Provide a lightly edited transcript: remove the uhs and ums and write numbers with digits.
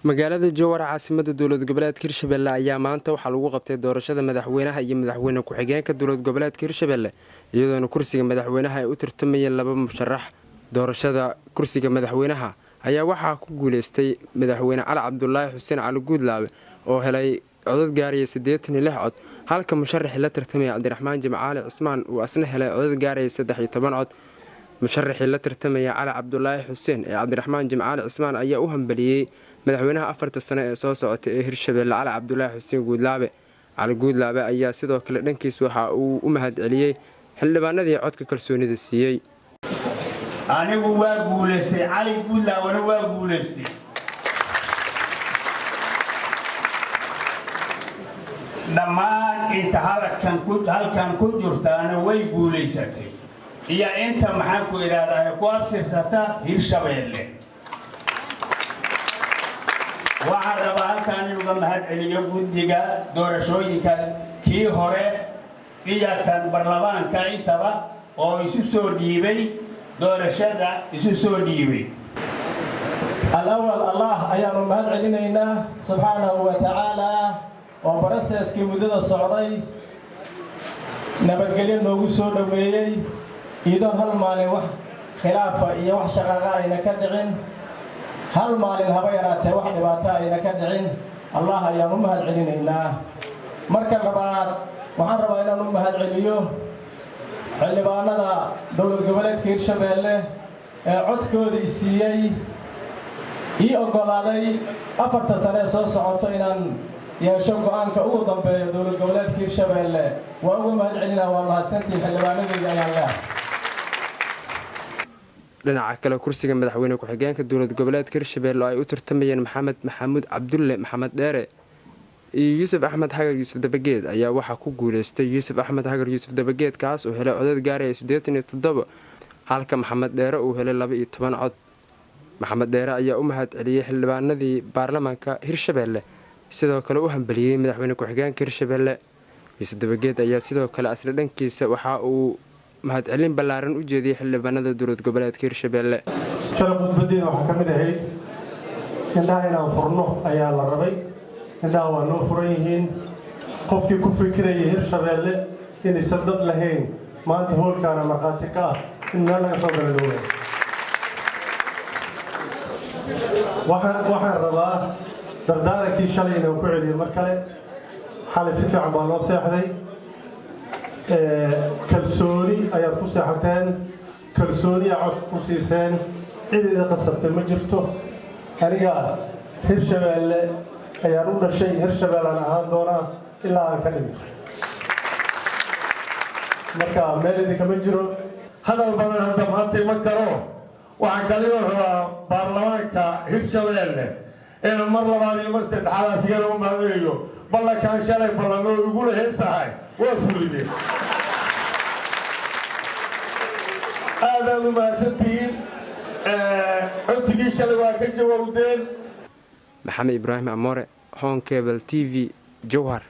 Magaalada Jowhar, caasimada dowlad goboleedka Hirshabelle, ayaa maanta waxaa lagu qabtay doorashada madaxweynaha iyo madaxweyne ku-xigeenka dowlad goboleedka Hirshabelle, iyadoona kursiga madaxweynaha ay u tartamayeen laba musharax. Doorashada kursiga madaxweynaha ayaa waxaa ku guuleystay madaxweyne Cali Cabdulaahi Xuseen Cali Guudlaabe oo helay codad gaaraya 86 cod, halka musharaxii la tartamaya Cabdiraxmaan Jimcaali Cismaan uu asna helay codad gaaraya 13 cod. Musharaxii la tartamaya Cali Cabdulaahi Xuseen ee Cabdiraxmaan Jimcaali Cismaan ayaa u hambaliyey madaxweynaha 4ta sano ee soo socota ee Hirshabelle, Cali Cabdulaahi Xuseen Guudlaabe. Cali Guudlaabe ayaa sidoo kale dhankiis waxa uu u mahad celiyey xildhibaanadii codka kalsoonida siiyey. Anigu waa guulaystay, Cali Guudlaabena waa guulaystay. Dhammaan inta halkan ku jirtaana way guulaysatay iyo inta, maxaan ku idhaahdaa, ku abtirsata Hirshabeelle. Waxaan rabaa halkaan inuga mahad celiyo guddiga doorashooyinka, kii hore iyo kan baarlamaanka intaba, oo isu soo dhiibay doorashada, isu soo dhiibay. Alawal, Allah ayaanu mahad celinaynaa subxaanahu wa tacaalaa oo processkii muddada socday nabadgelyo noogu soo dhoweeyey, iyadoon hal maalin wax khilaafa iyo wax shaqaaqa ayna ka dhicin, hal maalin haba yaraatee wax dhibaato ayna ka dhicin. Allah ayaan u mahad celinaynaa. Marka labaad, waxaan rabaa inaan u mahad celiyo xildhibaanada dowlad goboleedka Hirshabeelle ee codkooda isiiyey, ii oggolaaday 4ta sane ee soo socoto inaan yeesho go'aanka ugu dambeeyo dowlad goboleedka Hirshabeelle. Waa uga mahad celinaa. Waa mahadsantihiin xildhibaanadeyda ayaan leehay. Dhinaca kale, kursiga madaxweyne ku-xigeenka dowlad goboleedka Hirshabelle oo ay u tartamayeen Maxamed Maxamuud Cabdulle Maxamed Dheere iyo Yuusuf Axmed Xagar Yuusuf Dabageed ayaa waxaa ku guuleystay Yuusuf Axmed Xagar Yuusuf Dabageed, kaas uu helay codad gaaraya 87, halka Maxamed Dheere uu helay 12 cod. Maxamed Dheere ayaa u mahad celiyey xildhibaanadii baarlamaanka Hirshabelle, sidoo kale u hambaliyey madaxweyne ku-xigeenka Hirshabelle. Yuusuf Dabageed ayaa sidoo kale asla dhankiisa waxa uu mahadcelin ballaaran u jeediyey xildhibaanada dowlad goboleedka Hirshabelle. Shalay khudbadeeda waxaa ka mid ahayd indhaha inaan furno ayaa la rabay. Indhaha waa noo furan yihiin. Qofkii ku fikiraya Hirshabeelle inaysan dad lahayn, maanta hoolkaana markhaati ka ah in meel laga soo gala looga. Waxaan rabaa dardaarankii shalay inaan ku celiyo mar kale. Xalay si fiican baa loo seexday, kalsooni ayaad ku seexateen, kalsooni aa cod ku siiseen, cid idin qasabtay ma jirto. Aniga Hirshabeelle ayaan u dhashay, Hirshabeellean ahaan doonaa ilaa aan ka dhinto. Marka meel idinkama jiro. Hadal badan hadda maantay ma karo. Waxaan kaliyoo rabaa baarlamaanka Hirshabeelle inuu mar labaad iyo mar saddexaad asigana u mahadceliyo. Ballankaan shalay ballanoo igula heesahay waa fulideen. Aadaad u mahadsantihiin, codsigii shalay waa ka jawaabdeen. Maxamed Ibraahim Amoore, Horn Cable TV, Jowhar.